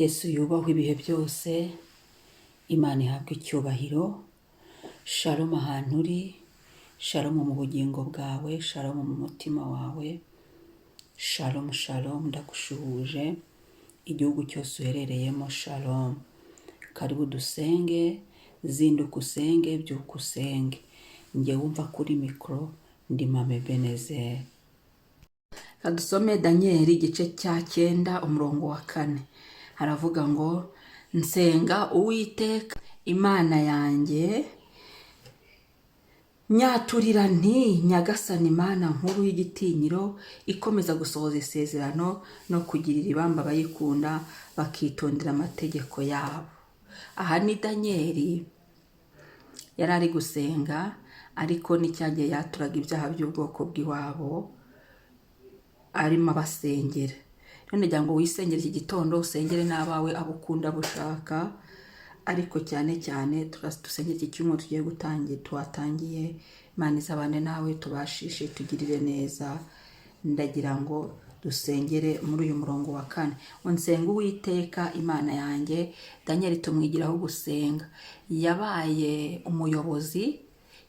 Yesu yubahwe ibihe byose, Imana ihabwe icyubahiro. Shalom ahantu uri, shalom mu bugingo bwawe, shalom mu mutima wawe, shalom shalom, ndagushuhuje igihugu cyose uherereyemo, shalom. Karibu dusenge, zinduka usenge, byuka usenge. Njye wumva kuri mikoro ndi Mame Benezeri. Dusome Daniyeli igice cya 9, umurongo wa 4. Haravuga ngo: "Nsenga Uwiteka Imana yanjye, nyaturira nti: 'Nyagasani Imana nkuru y'igitinyiro, ikomeza gusohoza isezerano no kugirira ibamba abayikunda bakitondera amategeko yabo.'" Aha ni Daniyeli yari ari gusenga, ariko n'icyagihe yaturaga ibyaha by'ubwoko bw'iwabo, arimo abasengera. None ngira ngo wisengere iki gitondo, usengere n'abawe, abo ukunda, abo ushaka, ariko cyane cyane dusengere iki cyumweru tugiye gutangira, twatangiye. Imana izabane nawe, tubashishe, tugirire neza. Ndagira ngo dusengere muri uyu murongo wa 4 ngo: "Nsenga Uwiteka Imana yanjye." Daniel tumwigiraho gusenga. Yabaye umuyobozi,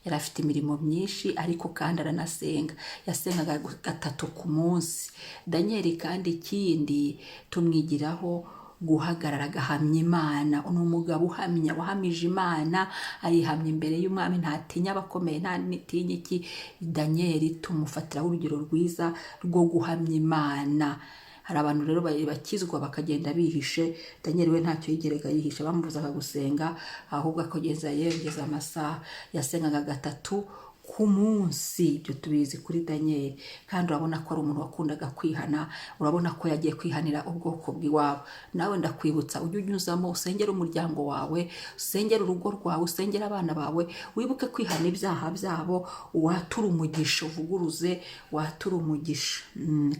yari afite imirimo myinshi, ariko kandi aranasenga. Yasengaga gatatu ku munsi Daniel. Kandi ikindi tumwigiraho guhagarara agahamya Imana. Ni umugabo uhamya, wahamije Imana, ayihamya imbere y'umwami, ntatinya abakomeye, ntatinya iki. Daniel tumufatiraho urugero rwiza rwo guhamya Imana. Hari abantu rero bakizwa bakagenda bihishe. Daniel we ntacyo yigerega yihisha. Bamubuzaga gusenga, ahubwo akageza yongeza amasaha. Yasengaga gatatu ku munsi, ibyo tubizi kuri Daniel. Kandi urabona ko ari umuntu wakundaga kwihana, urabona ko yagiye kwihanira ubwoko bw'iwabo. Nawe ndakwibutsa, ujye unyuzamo usengere umuryango wawe, usengere urugo rwawe, usengere abana bawe, wibuke kwihana ibyaha byabo, wature umugisha, uvuguruze, wature umugisha.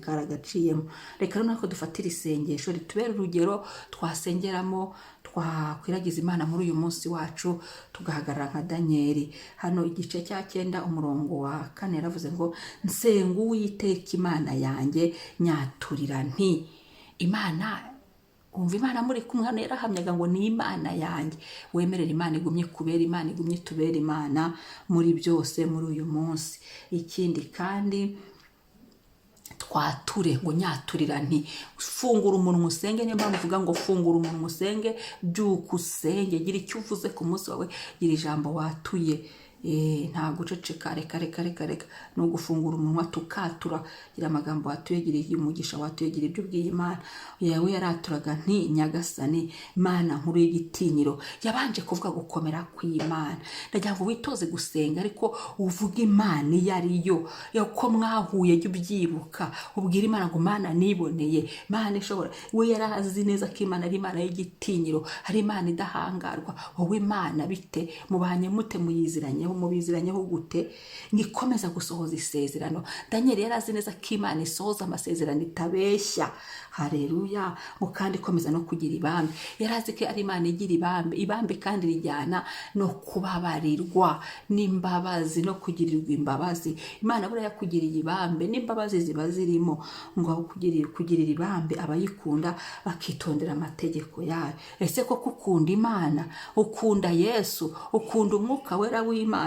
Karagaciyemo. Reka rero natwe dufatire isengesho ritubere urugero twasengeramo, twakwiragiza Imana muri uyu munsi wacu, tugahagarara nka Daniyeli. Hano igice cya 9, umurongo wa 4, yaravuze ngo: "Nsenga Uwiteka Imana yanjye, nyaturira nti." Imana, umva, Imana muri kumwe. Hano yarahamyaga ngo ni Imana yanjye. Wemerera Imana igumye kubera Imana, igumye tubera Imana muri byose muri uyu munsi. Ikindi kandi twature ngo: "Nyaturira nti." Fungura umunwa usenge. Niyo mpamvu uvuga ngo fungura umunwa usenge, byuka usenge, gira icyo uvuze ku munsi wawe, gira ijambo watuye. Nta guceceka, reka reka reka reka, ni ugufungura umunwa tukatura. Gira amagambo watuye, gira umugisha watuye, gira ibyo ubwiye Imana yawe. Yaraturaga nti: "Nyagasani Mana nkuru y'igitinyiro." Yabanje kuvuga gukomera kw'Imana. Ndagira ngo witoze gusenga, ariko uvuge Imana iyo ari yo, ko mwahuye, jya ubyibuka, ubwire Imana ngo: "Mana niboneye, Mana ishobora." We yari azi neza ko Imana ari Imana y'igitinyiro, ari Imana idahangarwa. Wowe Imana bite? Mubanye mute? Muyiziranyeho? Mubiziranyeho gute? Ngikomeza gusohoza isezerano. Daniel yari azi neza ko Imana isohoza amasezerano, itabeshya. Hareruya! Ngo kandi ikomeza no kugira ibambe. Yari azi ko ari Imana igira ibambe. Ibambe kandi rijyana no kubabarirwa n'imbabazi no kugirirwa imbabazi. Imana buriya yakugiriye ibambe, n'imbabazi ziba zirimo. Ngo kugirira ibambe abayikunda bakitondera amategeko yayo. Ese koko ukunda Imana? Ukunda Yesu? Ukunda Umwuka Wera w'Imana?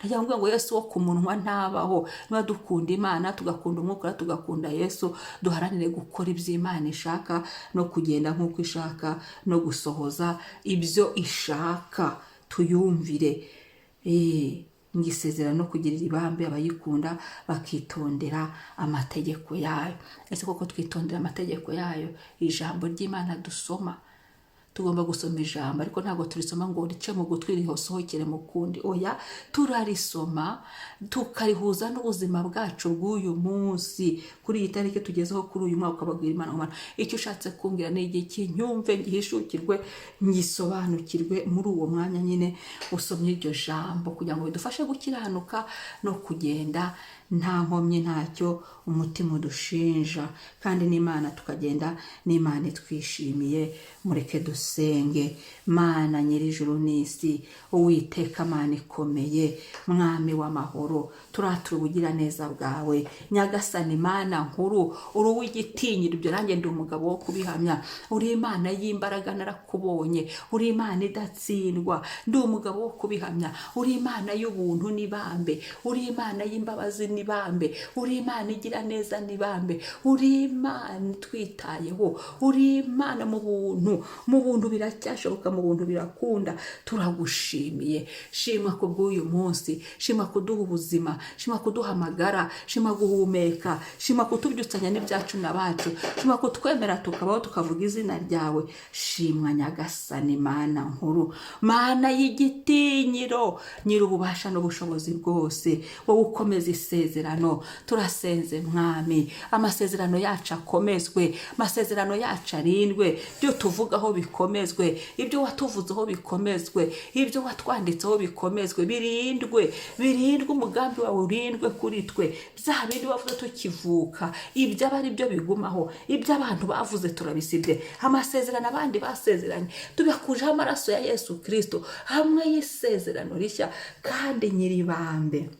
Ndagira ngo Yesu wo ku munwa ntabaho. Niba dukunda Imana, tugakunda Umwuka Wera, tugakunda Yesu, duharanire gukora ibyo Imana ishaka no kugenda nk'uko ishaka no gusohoza ibyo ishaka, tuyumvire. Ngo isezerano no kugirira ibambe abayikunda bakitondera amategeko yayo. Ese koko twitondera amategeko yayo? Ijambo ry'Imana dusoma, tugomba gusoma ijambo, ariko ntabwo turisoma ngo rice mu gutwi risohokere mu kundi. Oya, turarisoma tukarihuza n'ubuzima bwacu bw'uyu munsi, kuri iyi tariki tugezeho, kuri uyu mwaka. Ukababwira Imana ngo: "Mana, icyo ushatse kumbwira ni igiki? Nyumve, ngihishukirwe, ngisobanukirwe." Muri uwo mwanya nyine usomye iryo jambo, kugira ngo bidufashe gukiranuka no kugenda nta nkomyi, ntacyo umutima udushinja, kandi n'Imana tukagenda n'Imana itwishimiye. Mureke dusenge. Dusenge. Mana nyir'ijuru n'isi, Uwiteka Mana ikomeye, Mwami w'amahoro, turatura ubugiraneza bwawe. Nyagasani Mana nkuru, uri uw'igitinyiro, ibyo nanjye ndi umugabo wo kubihamya. Uri Imana y'imbaraga, narakubonye. Uri Imana idatsindwa, ndi umugabo wo kubihamya. Uri Imana y'ubuntu n'ibambe, uri Imana y'imbabazi n'ibambe, uri Imana igira neza n'ibambe, uri Imana itwitayeho, uri Imana mu buntu. Mu buntu biracyashoboka, mu buntu birakunda. Turagushimiye. Shima ku bw'uyu munsi, shima kuduha ubuzima, shima kuduha amagara, shima guhumeka, shima kutubyutsanya n'ibyacu n'abacu, shima kutwemera tukabaho tukavuga izina ryawe. Shimwa Nyagasani Mana nkuru, Mana y'igitinyiro, nyir'ububasha n'ubushobozi bwose, wowe ukomeza isezerano. Turasenze Mwami, amasezerano yacu akomezwe, amasezerano yacu arindwe, ibyo tuvugaho bikomezwe, ibyo watuvuzeho bikomezwe, ibyo watwanditseho bikomezwe, birindwe, birindwe, umugambi wawe urindwe kuri twe. Bya bindi wavuze tukivuka, ibyo aba ari byo bigumaho. Ibyo abantu bavuze turabisibye, amasezerano abandi basezeranye tubiyakujeho amaraso ya Yesu Kirisito hamwe y'isezerano rishya. Kandi nyiribambe,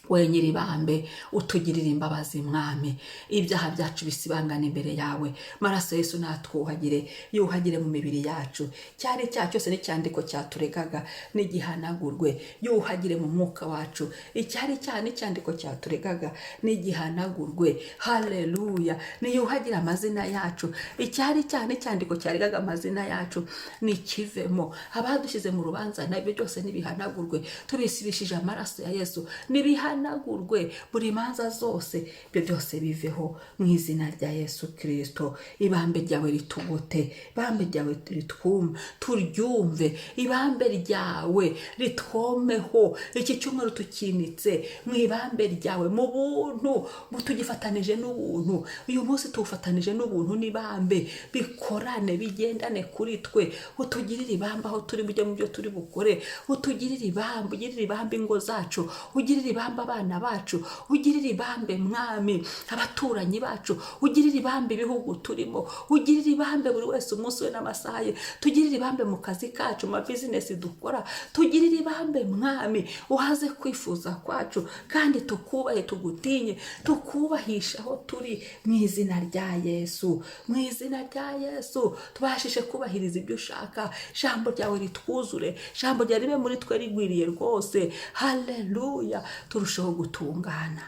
we nyiribambe, utugirira imbabazi Mwami, ibyaha byacu bisibangana imbere yawe. Maraso Yesu natwuhagire, yuhagire mu mibiri yacu. Cyari icyaha cyose n'icyandiko cyaturegaga n'igihanagurwe, yuhagire mu mwuka wacu. Icyari icyaha n'icyandiko cyaturegaga n'igihanagurwe. Haleluya! Niyuhagire amazina yacu. Icyari icyaha n'icyandiko cyaregaga amazina yacu nikivemo. Abadushyize mu rubanza nabyo byose nibihanagurwe, tubisibishije amaraso ya Yesu. Nibihanagurwe buri manza zose, ibyo byose biveho mu izina rya Yesu Kirisito. Ibambe ryawe ritugote, ibambe ryawe ritwumve, turyumve, ibambe ryawe ritwomeho. Iki cyumweru tukinitse mu ibambe ryawe, mu buntu, tugifatanije n'ubuntu. Uyu munsi tuwufatanije n'ubuntu n'ibambe, bikorane, bigendane kuri twe. Utugirire ibambe aho turi bujye, mu byo turi bukore. Utugirire ibambe, ugirire ibambe ingo zacu, ugirire ibambe abana bacu, ugirire ibambe Mwami abaturanyi bacu, ugirire ibambe ibihugu turimo, ugirire ibambe buri wese umunsi we n'amasaha ye. Tugirire ibambe mu kazi kacu, mu mabizinesi dukora. Tugirire ibambe Mwami, uhaze kwifuza kwacu, kandi tukubahe, tugutinye, tukubahisha aho turi mu izina rya Yesu. Mu izina rya Yesu tubashishe kubahiriza ibyo ushaka. Ijambo ryawe ritwuzure, ijambo ryawe ribe muri twe rigwiriye rwose. Haleluya! Turusheho gutungana.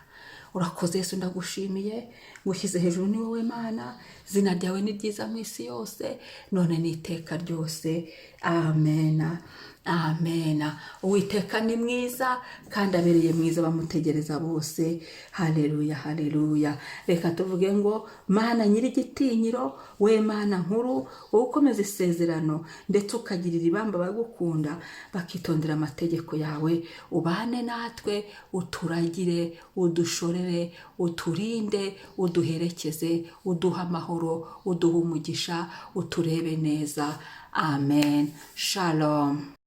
Urakoze Yesu, ndagushimiye, ngushyize hejuru. Ni wowe Mana, izina ryawe ni ryiza mu isi yose, none n'iteka ryose. Amena, amena. Uwiteka ni mwiza kandi abereye mwiza bamutegereza bose. Haleluya, haleluya! Reka tuvuge ngo: Mana nyir'igitinyiro, we Mana nkuru, wowe ukomeza isezerano ndetse ukagirira ibamba abagukunda bakitondera amategeko yawe, ubane natwe, uturagire, udushorere, uturinde, uduherekeze, uduhe amahoro, uduhe umugisha, uturebe neza. Amen. Shalom.